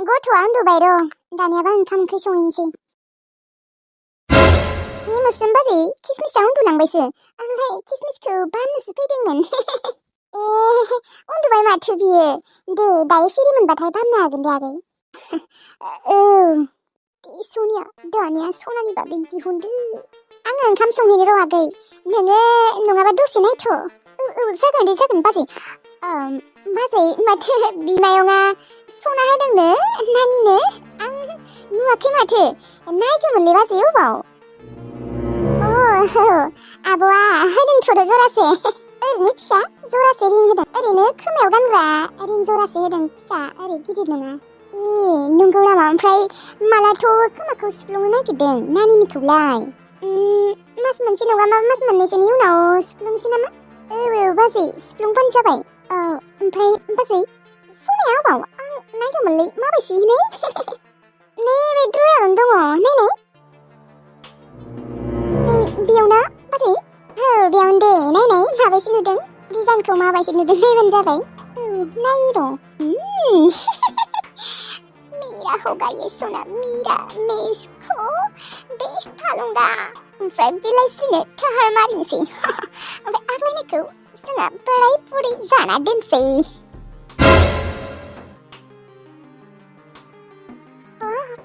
गथ'आ उन्दुबाय र' दानियाबा ओंखाम ओंख्रि संहैनोसै मोस्रोम बाजै किसमिसआ उन्दुलांबायसो आंलाय किसमिसखौ बाननोसो फैदोंमोन उन्दुबाय माथो बियो दे दायो सिरि मोनबाथाय बाननो हागोन दे आगै औ सनिया दानिया सनानि बागै दिहुनदो आङो ओंखाम संहैनो र' आगै नोङो नङाबा दसे नायथ' जागोन दे जागोन बाजै बाजै माथो बिमायंआ सना होदोंनो नानिनो आं नुवाखै माथो नायगौमोनलै बाजै अबाव आब'आ होदोंथ' जरासे ओरैनो फिसा जरासे रिं होदों ओरैनो खोमायाव गानग्रा रिं जरासे होदों फिसा ओरै गिदिर नङा नंगौ नामा ओमफ्राय मालाथ' खोमाखौ सुफ्लुंनो नागिरदों नानिनिखौलाय मास मोनसे नङा मास मोननैसोनि उनाव सुफ्लुंसै नामा औ बाजै सुफ्लुंबानो जाबाय ओमफ्राय बाजै सनाया अबाव आं नायगौमोनलै माबायसि नै बे ड्रयारावनो दङ नायनाय बेयावनो बाजै बेयावनो दे नायनाय माबायसि नुदों डिजाइनखौ माबायसि नुदों नायबानो जाबाय नाय र' मेरा होगा ये सोना मेरा मैं इसको बेचता लूंगा ओमफ्राय बेलासिनो थाहार मारिनोसै ओमफ्राय आग्लायनायखौ जोंहा बोराय बुरै जाना दोनसै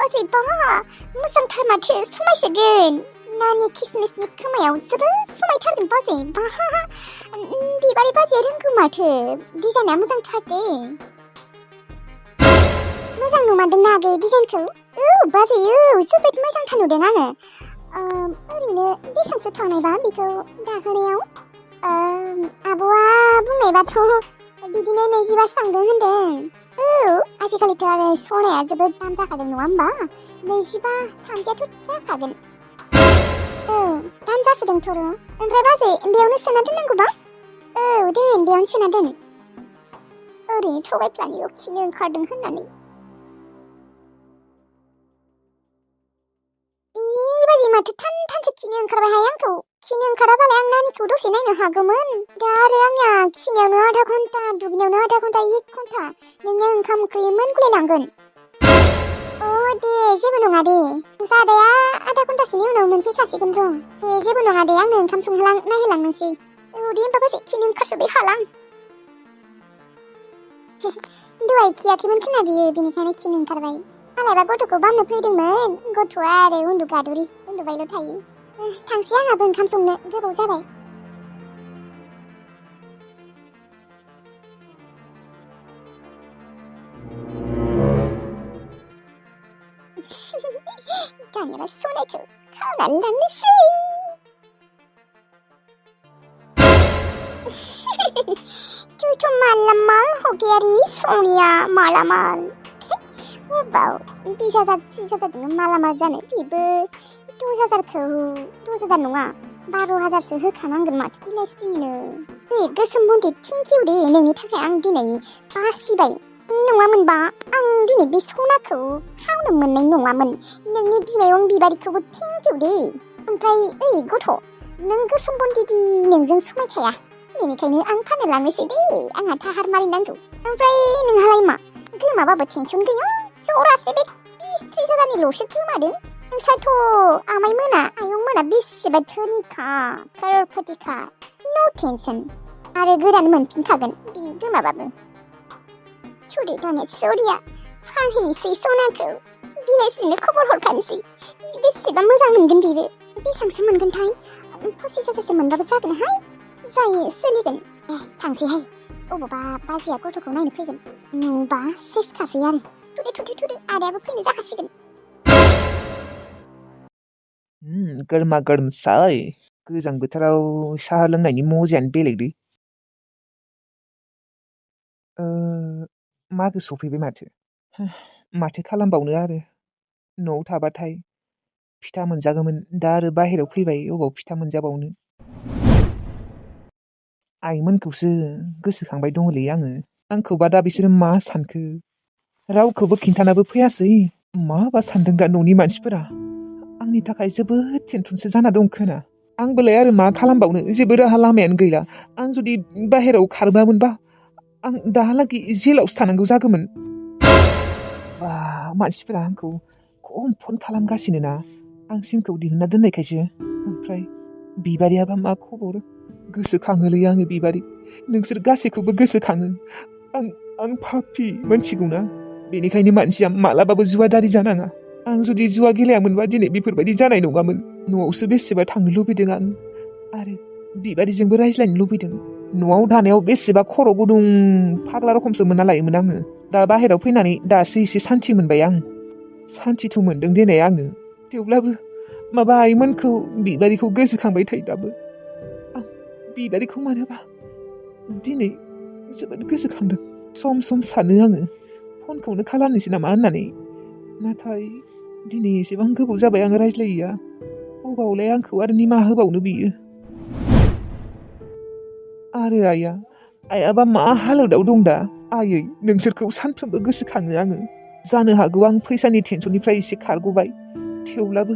बाजै बा मोजांथार माथो समायसोगोन नानि किसमिसनि खोमायाव जोबोद समायथारगोन बाजै बा बिबारि बाजैया रोंगौ माथो डिजाइना मोजांथार दे मोजां नुमारदोंना आगै डिजाइनखौ बाजै जोबोद मोजांथार नुदों आङो ओरैनो बेसेबांसो थांनायबा बेखौ दाहोनायाव आब'आ बुंनायबाथ' बिदिनो 25 थांदों होनदों आजिखालिथ' आरो सनाया जोबोद दाम जाखादों नङा होमबा 25-30 जाखागोन दाम जासोदोंथ' र' ओमफ्राय बाजै बेयावनो सोना दोननांगौबा दे बेयावनो सोना दोन ओरैनो थगायफ्लानिल' खिनो ओंखारदों होननानै बाजै माथो थानसो खिनो ओंखारबायहाय आंखौ खिनो ओंखाराबालाय आं नानिखौ दसे नायनो हागौमोन दा आरो आंना खिनायावनो आधा घन्टा दुगैनायावनो आधा घन्टा 1 घन्टा नोंनिया ओंखाम ओंख्रि मोनगुलायलांगोन दे जेबो नङा दे जादाया आधा घन्टासोनि उनाव मोनफैखासिगोन र' दे जेबो नङा दे आंनो ओंखाम नायहोलांनोसै दे होमबा बाजै खिनो ओंखारजोब्बाय हालां दहाय खियाखैमोन खोना बियो बेनिखायनो खिनो ओंखारबाय मालायबा गथ'खौ बामनो फैदोंमोन गथ'आ आरो उन्दुगादुरि उन्दुबायल' थायो थांसै आंहाबो ओंखाम संनो गोबाव जाबाय दानियाबा सनायखौ खावनानै लांनोसै तुझ मालामाल हो गया रे सोनिया मालामाल अबाव 20,000 मालामाल जानो बेबो 10,000 नङा 12,000सो होखानांगोन माथो बेलासिनिनो गोसोम बन्दी थेंक इउ दे नोंनि थाखाय आं दिनै बासिबाय नङामोनबा आं दिनै बे सनाखौ खावनो मोननाय नङामोन नोंनि बिमायं बिबारिखौबो थेंक इउ दे ओमफ्राय गथ' नों गोसोम बन्दी नोंजों समायखाया बेनिखायनो आं फाननो लांनोसै दे आंहा थाहार मारिनांगौ ओमफ्राय नोंहालाय मा गोमाबाबो टेनसन गैया जरासे बे 20-30,000निल'सो गोमादों नोंसाथ' आमाइमोना आयंमोना बेसेबा धोनिखा करोड़पतिखा नो टेनसन आरो गोदान मोनफिनखागोन बे गोमाबाबो सुदे दानिया सरिया फानहैनोसै सनाखौ बिलाइसिनो खबर हरखानोसै बेसेबा मोजां मोनगोन बेबो बेसेबांसो मोनगोनथाय 25,000सो मोनबाबो जागोनहाय जायो सोलिगोन थांसैहाय अबावबा बाजैया गथ'खौ नायनो फैगोन नुबा सेसखासै आरो थुदे आदायाबो फैनो जाखासिगोन गर्मा गर्मसाय गोजां बोथोराव साहा लोंनायनि मजायानो बेलेगलै मागो सफैबाय माथो खालामबावनो आरो न'आव थाबाथाय फिथा मोनजागौमोन दा आरो बाहेरायाव फैबाय अबाव फिथा मोनजाबावनो आइमोनखौसो गोसोखांबाय दङलै आङो आंखौबा दा बिसोरो मा सानखो रावखौबो खिन्थानाबो फैयासै माबा सानदों न'नि मानसिफोरा आंनि थाखाय जोबोद टेनसनसो जाना दं खोना आंबोलाय आरो मा खालामबावनो जेबो राहा लामायानो गैला आं जुदि बाहेरायाव खारबामोनबा आं दाहालागै जेलावसो थानांगौ जागौमोन बा मानसिफोरा आंखौ खम फन खालामगासिनो ना आं सिमखौ दिहुनना दोननायखायसो ओमफ्राय बिबारियाबा मा खबर गोसोखाङोलै आङो बिबारि नोंसोर गासैखौबो गोसोखाङो आं आं पापि मोनथिगौना बेनिखायनो मानसिया मालाबाबो जुवादारि जानाङा आं जुदि जुवा गेलेयामोनबा दिनै बेफोरबायदि जानाय नङामोन न'आवसो बेसेबा थांनो लुबैदों आं आरो बिबारिजोंबो रायज्लायनो लुबैदों न'आव थानायाव बेसेबा खर' गुदुं फाग्ला रखमसो मोनना लायोमोन आङो दा बाहेरायाव फैनानै दासो एसे सान्थि मोनबाय आं सान्थिथ' मोनदों दिनै आङो थेवब्लाबो माबा आइमोनखौ बिबारिखौ गोसोखांबाय थायो दाबो आं बिबारिखौ मानोबा दिनै जोबोद गोसोखांदों सम सम सानो आङो फनखौनो खालामनोसै नामा होननानै नाथाय दिनै एसेबां गोबाव जाबाय आं रायज्लायैया अबावलाय आंखौ आरो निमाहा होबावनो बियो आरो आइयाबा मा हालोदाव दं दा आयै नोंसोरखौ सानफ्रोमबो गोसोखाङो आङो जानो हागौ आं फैसानि टेनसननिफ्राय एसे खारग'बाय थेवब्लाबो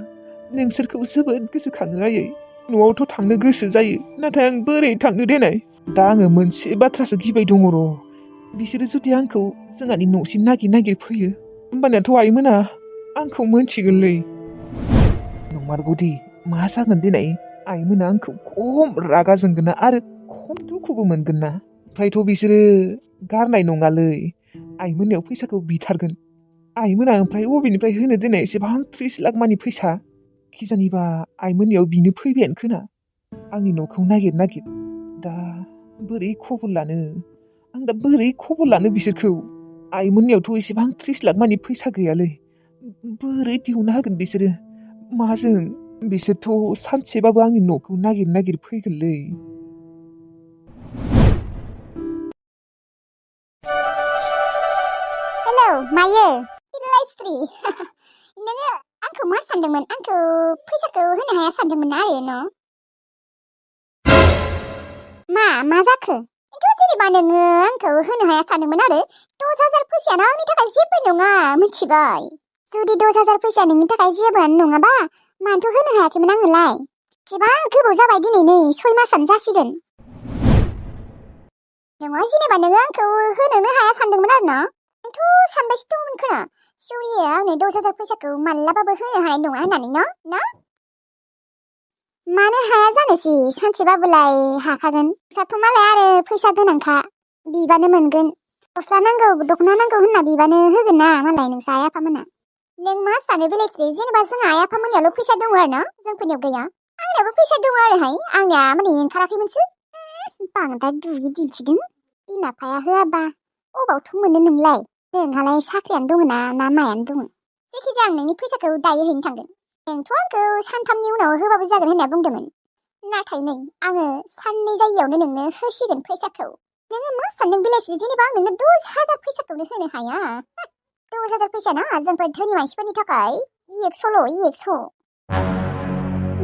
नोंसोरखौ जोबोद गोसोखाङो आयै न'आवथ' थांनो गोसो जायो नाथाय आं बोरै थांनो देनाय दा आङो मोनसे बाथ्रासो गिबाय दङ र' बिसोरो जुदि आंखौ जोंहानि न'सिम नागिर फैयो होमबानियाथ' आइमोना आंखौ मोनथिगोनलै नंमारगौदि मा जागोन दिनै आइमोना आंखौ खम रागा जोंगोन ना आरो खम दुखुबो मोनगोन ना ओमफ्रायथ' बिसोरो गारनाय नङालै आइमोननियाव फैसाखौ बिथारगोन आइमोना ओमफ्राय बबेनिफ्राय होनो दिनै एसेबां 30 लाख मानि फैसा खिजानिबा आइमोननियाव बिनो फैबायानो खोना आंनि न'खौ नागिर दा बोरै खबर लानो बिसोरखौ आइमोननियावथ' एसेबां 30 लाख मानि फैसा गैयालै बोरै दिहुनना होगोन बिसोरो माजों बिसोरथ' सानसेबाबो आंनि न'खौ नागिर फैगोनलै हेलौ मायो बिलाइस्रि नोङो आंखौ मा सानदोंमोन आंखौ फैसाखौ होनो हाया सानदोंमोन ना आरो न' मा जाखो जेनेबा नोङो आंखौ होनो हाया सानदोंमोन आरो 10,000 फैसायानो आंनि थाखाय जेबो नङा मिथिबाय जुदि 10,000 फैसाया नोंनि थाखाय जेबोआनो नङाबा मानोथ' होनो हायाखैमोन आङोलाय एसेबां गोबाव जाबाय दिनै नै 6 मासानो जासिगोन नङा जेनेबा नोङो आंखौ होनोनो हाया सानदोंमोन आरो ना आंथ' सानबायसो दंमोन खोना सुरिया आंनो 10,000 फैसाखौ मालाबाबो होनो हानाय नङा होननानै ना मानो हाया जानोसै सानसेबाबोलाय हाखागोन फिसाथ' मालाय आरो फैसा गोनांखा बिबानो मोनगोन गस्ला नांगौ दख'ना नांगौ होनना बिबानो होगोन ना मालाय नोंसा आइ आफामोना नों मा सानो बेलेगस्रि जेनेबा जोंहा आइ आफामोननियावल' फैसा दङ आरो ना जोंफोरनियाव गैया आंनियावबो फैसा दङ आरोहाय आंनिया माने ओंखाराखैमोनसो बांद्राय दुगि दिन्थिदों बिमा बिफाया होआबा अबावथ' मोनो नोंलाय नोंहालाय साख्रियानो दङ ना मायानो दङ जायखिजाया आं नोंनि फैसाखौ दायो हैनो थांगोन नोंथ' आंखौ सानथामनि उनाव होबाबो जागोन होनना बुंदोंमोन नाथाय नै आङो साननै जायियावनो नोंनो होसिगोन फैसाखौ नोङो मा सानदों बेलासि जेनेबा आं नोंनो 10,000 फैसाखौनो होनो हाया 10,000 फैसा ना जोंफोर धोनि मानसिफोरनि थाखाय एक्स'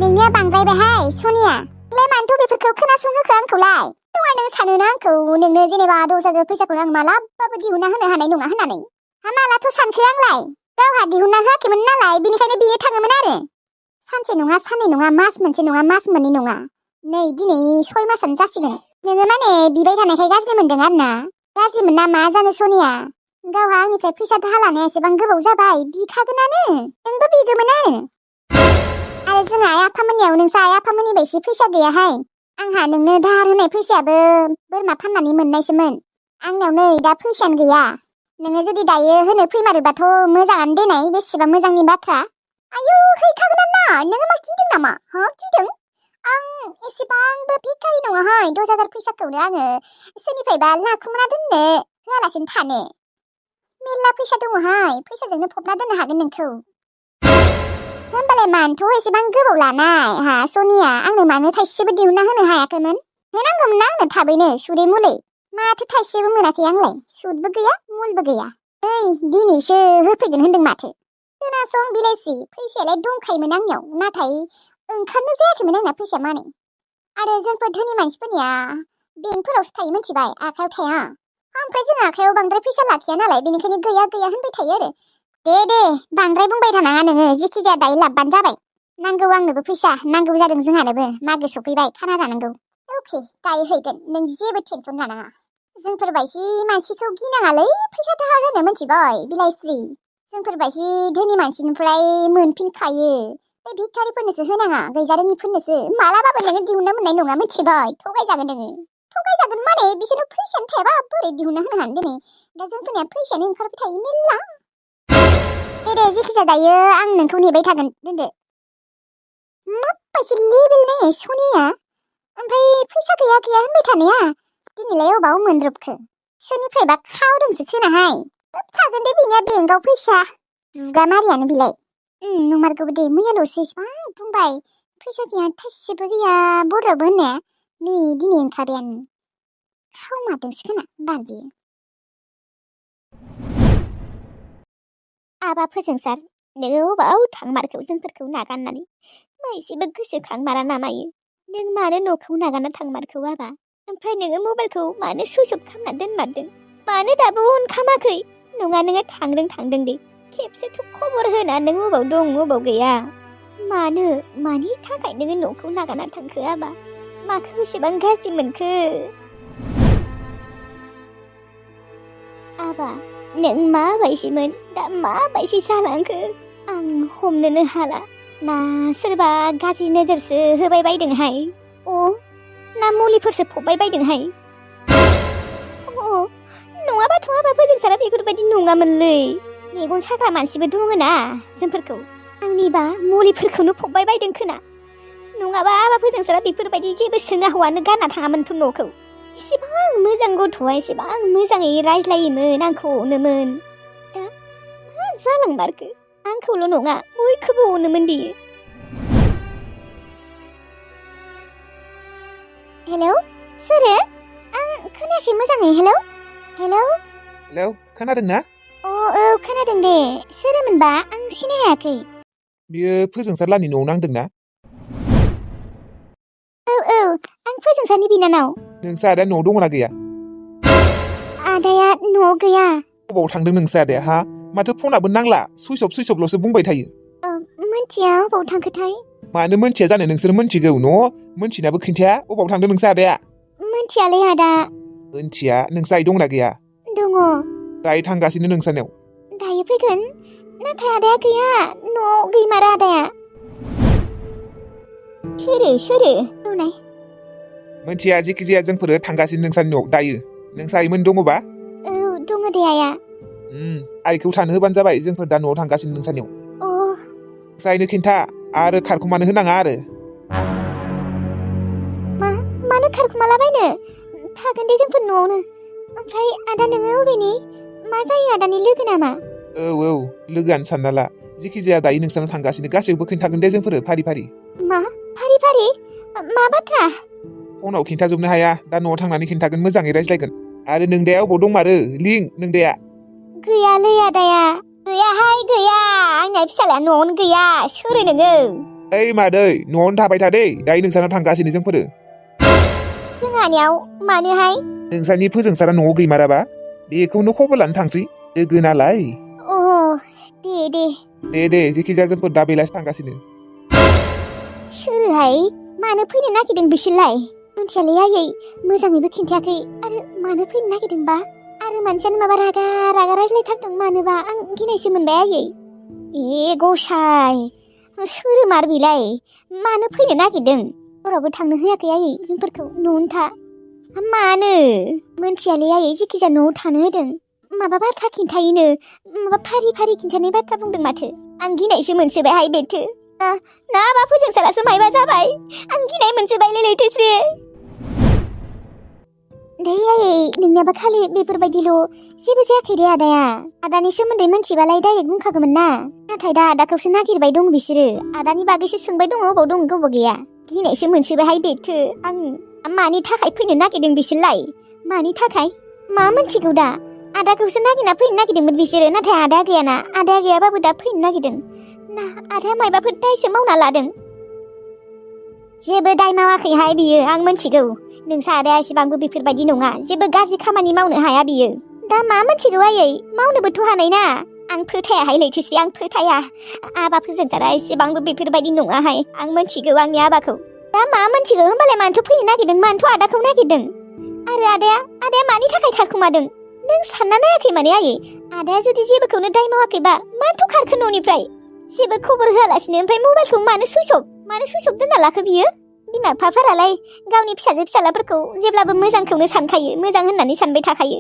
नोंनिया बांद्रायबायहाय सनिया नोंलाय मानोथ' बेफोरखौ खोनासंहोखो आंखौलाय नङा नों सानोना आंखौ नोंनो जेनेबा 10,000 फैसाखौनो आं मालाबाबो दिहुनना होनो हानाय नङा होननानै मालाथ' सानखो आंलाय गावहा दिहुनना होआखैमोन नालाय बिनिखायनो बियो थाङोमोन आरो सानसे नङा साननै नङा मास मोनसे नङा मास मोननै नङा नै दिनै 6 मासानो जासिगोन नोङो माने बिबाय थानायखाय गाज्रि मोनदों आरो ना गाज्रिमोन ना मा जानो सनिया गावहा आंनिफ्राय फैसा दाहा लानाया एसेबां गोबाव जाबाय बिखागोनानो नोंबो बिगोमोन आरो जोंहा आइ आफामोननियाव नोंसा आइ आफामोननि बायदि फैसा गैयाहाय आंहा नोंनो दाहार होनाय फैसायाबो बोरमा फाननानै मोननायसोमोन आंनाव नै दा फैसायानो गैया नोङो जुदि दायो होनो फैमारोबाथ' मोजाङानो देनाय बेसेबा मोजांनि बाथ्रा आयौ हैखागोन ना नोङो मा गिदों नामा गिदों आं एसेबांबो भिखारि नङाहाय 10,000 फैसाखौनो आङो सोरनिफ्रायबा लाखुमाना दोननो होआलासिनो थानो मेरला फैसा दङहाय फैसाजोंनो फबना दोननो हागोन नोंखौ होमबालाय मानोथ' एसेबां गोबाव लानाय सनिया आंनो मानो थाइसेबो दिहुनना होनो हायाखैमोन होनांगौमोन ना आंनो थाबैनो सुदै मुलै माथो थाइसेबो मोनाखै आंलाय सुदबो गैया मुलबो गैया दिनैसो होफैगोन होनदों माथो खोनासं बिलाइस्रि फैसायालाय दंखायोमोन आंनियाव नाथाय ओंखारनो जायाखैमोन आंना फैसाया माने आरो जोंफोर धोनि मानसिफोरनिया बेंकफोरावसो थायो मिथिबाय आखायाव थाया ओमफ्राय जों आखायाव बांद्राय फैसा लाखिया नालाय बेनिखायनो गैया होनबाय थायो आरो दे बांद्राय बुंबाय थानाङा नोङो जेखिजाया दायो लाबबानो जाबाय नांगौ आंनोबो फैसा नांगौ जादों जोंहानोबो मागो सफैबाय खाना जानांगौ अके दायो हैगोन नों जेबो टेनसन लानाङा जोंफोर बायदि मानसिखौ गिनाङालै फैसा दाहार होनो मिथिबाय बिलाइस्रि जोंफोरबायदि धोनि मानसिनिफ्राय मोनफिनखायो बे भिखारिफोरनोसो होनाङा गैजारोङिफोरनोसो मालाबाबो नोङो दिहुनना मोननाय नङा मिथिबाय थगायजागोन नोङो थगायजागोन माने बिसोरनो फैसायानो थायाबा बोरै दिहुनना होनो हानो दिनै दा जोंफोरनिया फैसायानो ओंखारबाय थायो मेल्ला दे जेखिजाया दायो आं नोंखौ नेबाय थागोन दोनदो माबायदि लेबेल नायनाय सनिया ओमफ्राय फैसा गैया गैया होनबाय थानाया दिनैलाय अबाव मोनब्रबखो सोरनिफ्रायबा खावदोंसो खोनाहाय थागोन दे बेनिया बेंकआव फैसा जुगामारियानो बिलाय नंमारगौबो दे मैयाल'सो इसिबां बुंबाय फैसा गैया थाइसेबो गैया बर'बो होननाया नै दिनै ओंखारबायानो खावमारदोंसो खोना बाल बियो आबा फोजोंसार नोङो अबाव थांमारखौ जोंफोरखौ नागारनानै मा एसेबो गोसोखांमारा नामायो नों मानो न'खौ नागारना थांमारखौ आबा ओमफ्राय नोङो मबाइलखौ मानो सुइच अफ खालामना दोनमारदों मानो दाबो अन खामाखै नङा नोङो थांदों दे खेबसेथ' खबर होना नों अबाव दं अबाव गैया मानि थाखाय नोङो न'खौ नागारना थांखो आबा माखौ एसेबां गाज्रि मोनखो आबा नों माबायदिमोन दा माबायदि जालांखो आं हमनोनो हाला ना सोरबा गाज्रि नोजोरसो होबाय बायदोंहाय ना मुलिफोरसो फबबाय बायदोंहाय नङाबाथ' आबा फोजोंसारा बेफोरबायदि नङामोनलै मेगन साग्रा मानसिबो दङना जोंफोरखौ आंनिबा मुलिफोरखौनो फबबाय बायदों खोना नङाबा आबा फोजोंसारा बेफोरबायदि जेबो सोङा हौवानो गारना थाङामोनथ' न'खौ एसेबां मोजां गथ'आ एसेबां मोजाङै रायज्लायोमोन आंखौ अनोमोन दा मा जालांमारखो आंखौल' नङा बयखौबो अनोमोन बियो हेलौ सोरो आं खोनायाखै मोजाङै हेलौ खोनादों ना औ खोनादों दे सोरमोनबा आं सिनायाखै बियो फोजोंसार लानि न'आव नांदोंना औ आं फोजोंसारनि बिनानाव नोंसा आदाया न'आव दङना गैया आदाया न'आव गैया अबाव थांदों नोंसा आदाया हा माथो फनाबो नांला सुइच अफल'सो बुंबाय थायो मोनथिया अबाव थांखोथाय मानो मोनथिया जानो नोंसोर मोनथिगौ न' मोनथिनाबो खिन्थाया अबाव थांदों नोंसा आदाया मोनथियालै आदा मोनथिया नोंसा आइ दंना गैया दङ दायो थांगासिनो नोंसानियाव दायो फैगोन नाथाय आदाया गैया न'आव गैमारा आदाया सोरो नुनाय मोनथिया जेखि जाया जोंफोरो थांगासिनो नोंसानि न'आव दायो नोंसा आइमोन दङबा औ दङ दे आइया आइखौ थानो होबानो जाबाय जोंफोर दा न'आव थांगासिनो नोंसानियाव नोंसा आइनो खिन्था आरो खारखुमानो होनाङा आरो मानो खारखुमालाबायनो थागोन दे जोंफोर न'आवनो ओमफ्राय आदा नोङो अबेनि मा जायो आदानि लोगो नामा औ लोगोआनो सानना ला जेखि जाया दायो नोंसानाव थांगासिनो गासैबो खिन्थागोन दे जोंफोरो फारि मा फारि मा बाथ्रा फनाव खिन्थाजोबनो हाया दा न'आव थांनानै खिन्थागोन मोजाङै रायज्लायगोन आरो नोंदाया अबाव दंमारो लिं नोंदाया गैयालै आदाया गैयाहाय गैया आंना फिसालाया न'आवनो गैया सोरो नोङो ओइ मादै न'आवनो थाबाय था दै दायो नोंसानाव थांगासिनो जोंफोरो जोंहानियाव मानोहाय नोंसानि फोजोंसारा न'आव गैमाराबा बेखौनो खबर लानो थांसै लोगो नालाय दे जेखि जाया जोंफोर दा बेलासि थांगासिनो सोरहाय मानो फैनो नागिरदों बिसोरलाय मोनथियालै आयै मोजाङैबो खिन्थायाखै आरो मानो फैनो नागिरदोंबा आरो मानसियानो माबा रागा रायज्लायथारदों मानोबा आं गिनायसो मोनबाय आयै गसाय सोरो मार बिलाय मानो फैनो नागिरदों हरावबो थांनो होयाखै आयै जोंफोरखौ न'आवनो था मानो मोनथियालै आयै जेखिजाया न'आव थानो होदों माबा बाथ्रा खिन्थायोनो माबा फारि खिन्थानाय बाथ्रा बुंदों माथो आं गिनायसो मोनसोबायहाय बेथो ना आबा फोजोंसारासो मायबा जाबाय आं गिनाय मोनसोबायलै लैथोसो दे आयै नोंनियाबा खालि बेफोरबायदिल' जेबो जायाखै दे आदाया आदानि सोमोन्दै मोनथिबालाय डाइरेक्ट बुंखागौमोन ना नाथाय दा आदाखौसो नागिरबाय दं बिसोरो आदानि बागैसो सोंबाय दङ अबाव दं अबाव गैया गिनायसो मोनसोबायहाय बेथो आं मानि थाखाय फैनो नागिरदों बिसोरलाय मानि थाखाय मा मोनथिगौ दा आदाखौसो नागिरना फैनो नागिरदोंमोन बिसोरो नाथाय आदा गैयाना आदाया गैयाबाबो दा फैनो नागिरदों ना आदाया मायबाफोर दायसो मावना लादों जेबो दाय मावाखैहाय बियो आं मोनथिगौ नोंसा आदाया एसेबांबो बेफोरबायदि नङा जेबो गाज्रि खामानि मावनो हाया बियो दा मा मोनथिगौ आयै मावनोबोथ' हानाय ना आं फोथायाहाय लैथोसि आं फोथाया आबा फोजोंसारा एसेबांबो बेफोरबायदि नङाहाय आं मोनथिगौ आंनि आबाखौ दा मा मोनथिगौ होमबालाय मानोथ' फैनो नागिरदों मानोथ' आदाखौ नागिरदों आरो आदाया मानि थाखाय खारखुमादों नों सानना नायाखै माने आयै आदाया जुदि जेबोखौनो दाय मावाखैबा मानोथ' खारखो न'निफ्राय जेबो खबर होआलासिनो ओमफ्राय मबाइलखौ मानो सुइच अफ दोनना लाखो बियो बिमा बिफाफोरालाय गावनि फिसाजो फिसालाफोरखौ जेब्लाबो मोजांखौनो सानखायो मोजां होननानै सानबाय थाखायो